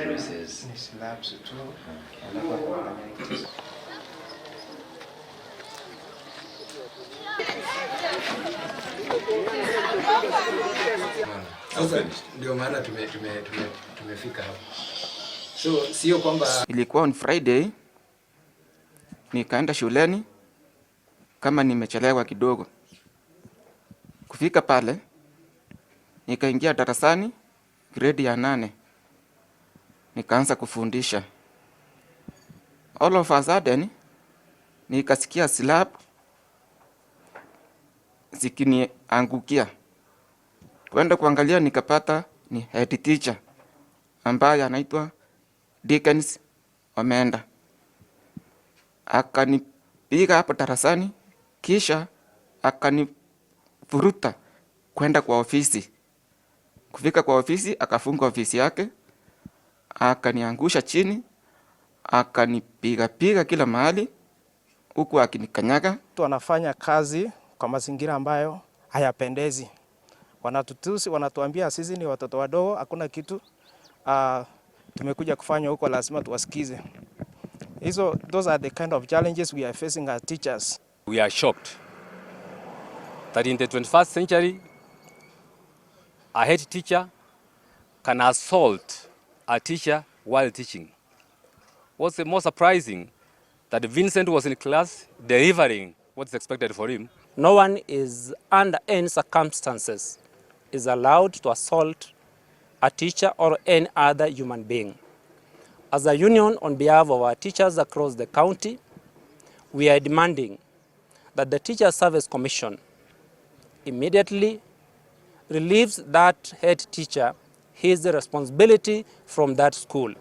Bruises. Ni slabs tu, alafu akawafanya. Sasa ndio maana tumefika hapa. So sio kwamba Ilikuwa on Friday, nikaenda shuleni kama nimechelewa kidogo. Kufika pale, nikaingia darasani grade ya 8, nikaanza kufundisha. All of a sudden, nikasikia slab zikiniangukia. Kwenda kuangalia nikapata ni head teacher ambaye anaitwa Dickens Omenda. Akanipiga hapo darasani, kisha akanivuruta kwenda kwa ofisi. Kufika kwa ofisi, akafunga ofisi yake, akaniangusha chini, akanipiga piga kila mahali huku akinikanyaga. Wanafanya kazi kwa mazingira ambayo hayapendezi. Wanatutusi, wanatuambia sisi ni watoto wadogo, hakuna kitu tumekuja kufanya huko, lazima tuwasikize. Hizo, those are the kind of challenges we are facing as teachers. We are shocked that in the 21st century, a head teacher can assault a teacher while teaching. What's more surprising, that Vincent was in class delivering what's expected for him. No one is under any circumstances is allowed to assault a teacher or any other human being. As a union, on behalf of our teachers across the county, we are demanding that the Teacher Service Commission immediately relieves that head teacher his responsibility from that school.